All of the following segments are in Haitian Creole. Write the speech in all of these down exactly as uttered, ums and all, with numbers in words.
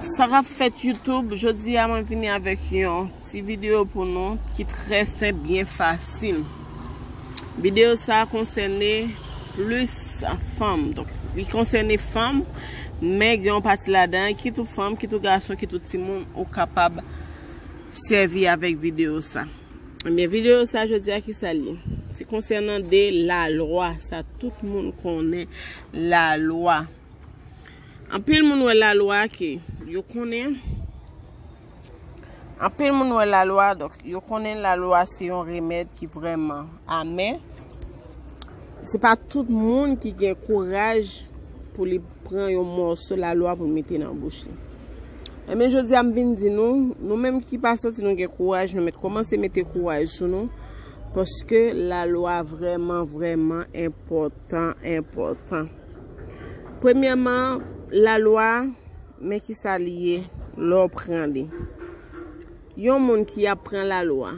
Sa k ap fèt YouTube, jodi a mwen vini avèk yon ti videyo pou nou ki trè senp, byen fasil. Videyo sa a konsène plis fanm. Donk, li konsène fanm, men gen yon pati ladan, kit ou fanm, kit ou gason, kit ou timoun, ou kapab sèvi avèk videyo sa. Ebyen, videyo sa jodi a, ki sa l ye? Se konsènan de lalwa, sa tout moun konnen, lalwa. Anpil moun wè lalwa ke yo konnen. Anpil moun wè lalwa, donk, yo konnen lalwa se yon remèd ki vrèman amè. Se pa tout moun ki gen kouraj pou li pran yon mòso lalwa pou l mete nan bouch li. Ebyen, jodi a m vin di nou, nou menm ki pa santi nou gen kouraj, nou mèt kòmanse mete kouraj sou nou, paske lalwa vrèman, vrèman enpòtan, enpòtan. Premyèman, lalwa, men ki sa li ye lè w pran li. Yon moun ki ap pran lalwa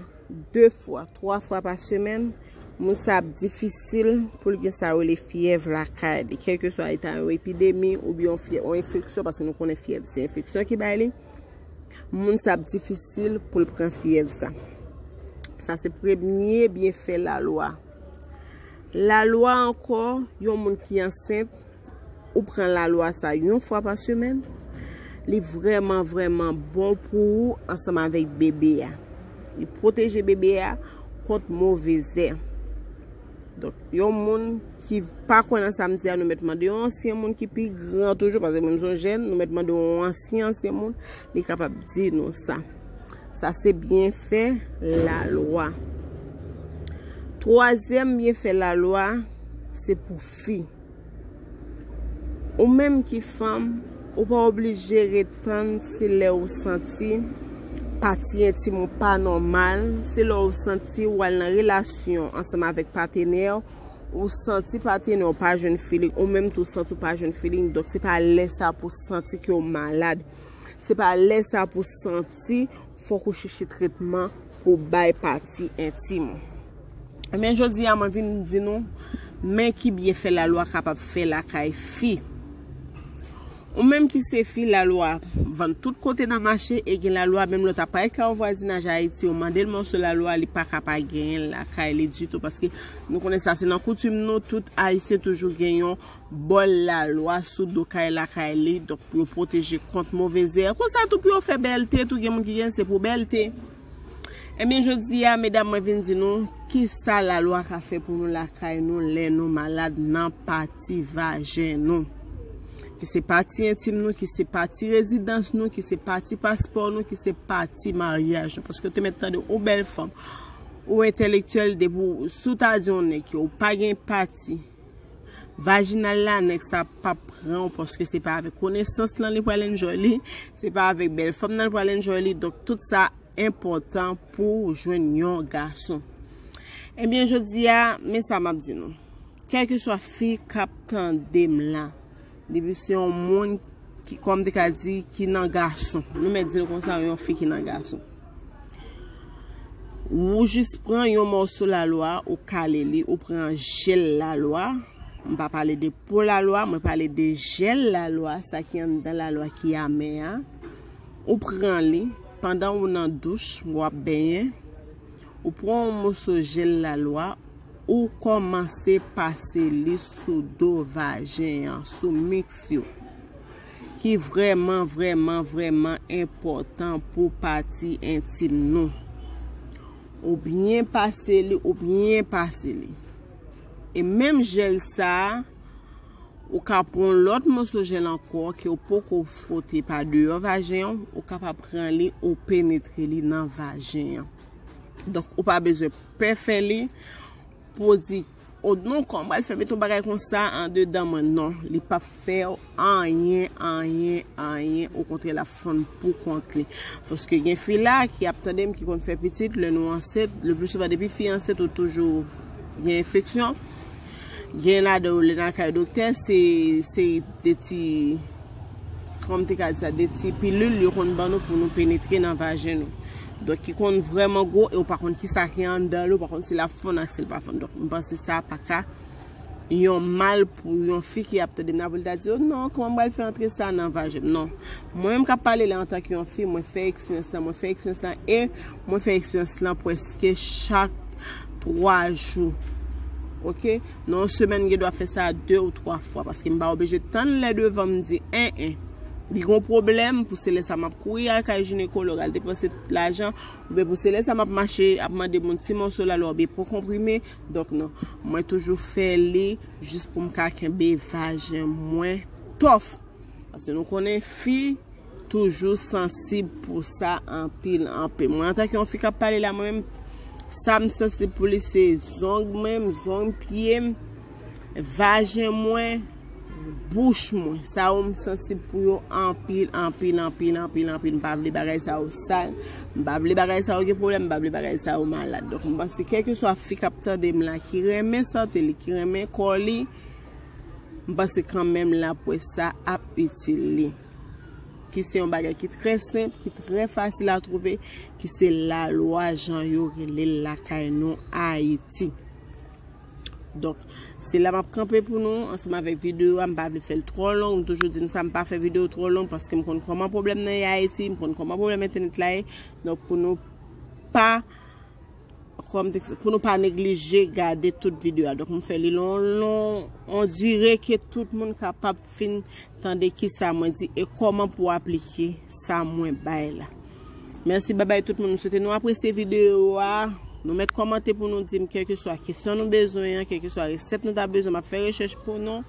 de fwa, twa fwa pa semèn, moun sa ap difisil pou l gen sa yo rele fyèv lakay li, kèlkeswa li ta yon epidemi oubyen yon fyèv, yon enfeksyon, paske nou konnen fyèv se enfeksyon ki bay li. Moun sa ap difisil pou l pran fyèv sa. Sa se premye byenfè lalwa. Lalwa ankò, yon moun ki ansent, ou pran lalwa sa yon fwa pa semèn, li vrèman, vrèman bon pou ou ansanm avèk bebe a. Li pwoteje bebe a kont move zè. Donk, yon moun ki pa kwè nan sa m di a, nou mèt mande yon ansyen moun ki pi gran toujou, paske mwen m se yon jèn, nou mèt mande yon ansyen, ansyen moun, li kapab di nou sa. Sa se byenfè lalwa. Twazyèm byenfè lalwa, se pou fi. Ou menm ki fanm, ou pa oblije ret tann se lè ou santi pati entim ou pa nòmal, se lè ou santi ou al nan relasyon ansanm avèk patenè w, ou santi patenè w pa jwenn feeling, ou menm tou santi w pa jwenn feeling, donk se pa lè sa pou santi ke w malad. Se pa lè sa pou santi fòk ou chèche tretman pou bay pati entim ou. Men jodi a, mwen vin di nou, men ki byenfè lalwa kapab fè lakay fi. Ou menm ki se fi, lalwa vann tout kote nan mache e gen lalwa menm lè w ta parèt kay yon vwazinaj Ayiti, ou mande l mòso lalwa, li pa ka pa genyen l lakay li ditou, paske nou konnen sa se nan koutim nou, tout Ayisyen toujou gen yon bòl lalwa sou do kay lakay li, donk pou yo pwoteje kont move zè. Konsa tou pou yo fè bèlte, tou gen moun ki gen se pou bèlte. Ebyen, jodi a, medam, mwen vin di nou, kisa lalwa ka fè pou nou lakay nou lè nou malad nan pati vajen nou. Ki se pati entim nou, ki se pati rezidans nou, ki se pati paspò nou, ki se pati maryaj nou. Paske w te mèt tande yon bèl fanm, ou entèlektyèl, depi w, si w ta di yon nèg ke w pa gen pati vajinal la, nèg sa p ap pran w, paske se pa avèk konesans lan li pral enjoy li, se pa avèk bèl fanm nan li pral enjoy li. Donk, tout sa enpòtan pou w jwenn yon gason. Ebyen, jodi a, men sa m ap di nou. Kèlkeswa fi k ap tande m la, depi se yon moun ki, kòm m te ka di, ki nan gason. Nou mèt di l konsa, yon fi ki nan gason. Ou jis pran yon mòso lalwa, ou kale li, ou pran jèl lalwa. M pa pale de po lalwa, mwen pale de jèl lalwa, sa ki anndan lalwa ki amè a. Ou pran li, pandan ou nan douch, w ap benyen, ou pran yon moso jèl lalwa, ou kòmanse pase li sou do vajen an, sou miks yo, ki vrèman, vrèman, vrèman enpòtan pou pati entim nou. Ou byen pase li, ou byen pase li. E menm jèl sa a, ou ka pran yon lòt moso jèl ankò ke w poko fwote pa deyò vajen an, ou kapab pran li, ou penetre li nan vajen an. Donk, ou pa bezwen pè fè li, pou w di, "O non, kòman m pral fè mete yon bagay konsa andedan mwen?" Non, li p ap fè w anyen, anyen, anyen. Okontrè, l ap fonn pou kont li. Paske gen fi la ki ap tande m, ki konn fè pitit, lè nou ansent, le pli souvan, depi fi ansent, ou toujou gen enfeksyon. Gen ladan yo, lè n al kay doktè, se, se de ti, kòman m te ka di sa, de ti pilil yo konn ban nou pou nou penetre nan vajen nou. Donk, ki konn vrèman gwo, e ou pa konn kisa ki anndan li, ou pa konn si l ap fonn ak si l pa fonn. Donk, m panse sa pa ka yon mal pou yon fi ki ap tande m nan pou l ta di, "Oh non, kòman m pral fè antre sa nan vajen m?" Non. Mwen menm k ap pale la antanke yon fi, mwen fè eksperyans lan, mwen fè eksperyans lan e mwen fè eksperyans lan prèske chak twa jou. Oke? Nan yon semèn, m gen dwa fè sa de ou twa fwa, paske m pa oblije tann lè devan m di, en, en. Li gen yon pwoblèm, pou se lè sa m ap kouri al kay jinekològ, al depanse lajan, oubyen pou se lè sa m ap mache, ap mande moun ti mòso lalwa, oubyen pran konprime. Donk, non. Mwen toujou fè li jis pou m ka kenbe vajen mwen tòf. Paske nou konnen fi toujou sansib pou sa anpil, anpil. Mwen, antanke yon fi k ap pale la, mwen menm, sa m sansib pou li, se zong mwen, zong pye m, vajen mwen, bouch mwen. Sa yo m sansib pou yo anpil, anpil, anpil, anpil, anpil. M pa vle bagay sa yo sal. M pa vle bagay sa yo gen pwoblèm. M pa vle bagay sa yo malad. Donk, m panse, kèlkeswa fi k ap tande m la, ki renmen sante li, ki renmen kò li, m panse kanmenm l ap wè sa ap itil li. Ki se yon bagay ki trè senp, ki trè fasil a twouve, ki se lalwa jan yo rele l lakay nou Ayiti. Donk, se la m ap kanpe pou nou, ansanm avèk videyo a, m pa vle fè l twò long, m toujou di nou sa, m pa fè videyo twò long, paske m konn kòman pwoblèm nan ye Ayiti, m konn kòman pwoblèm entènèt la ye. Donk, pou nou pa, kòm te, pou nou pa neglije gade tout videyo a. Donk, m fè li lon, lon, on dire ke tout moun kapab fin tande ki sa mwen di e kòman pou aplike sa mwen bay la. Mèsi, babay tout moun. M swete nou apresye videyo a. Nou mèt kòmante pou nou di m kèlkeswa kesyon nou bezwen an, kèlkeswa resèt nou ta bezwen, m ap fè rechèch pou nou.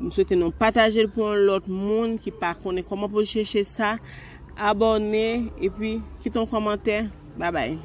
M swete nou pataje l pou yon lòt moun ki pa konnen kòman pou l chèche sa. Abòne, epi kite yon kòmantè. Babay.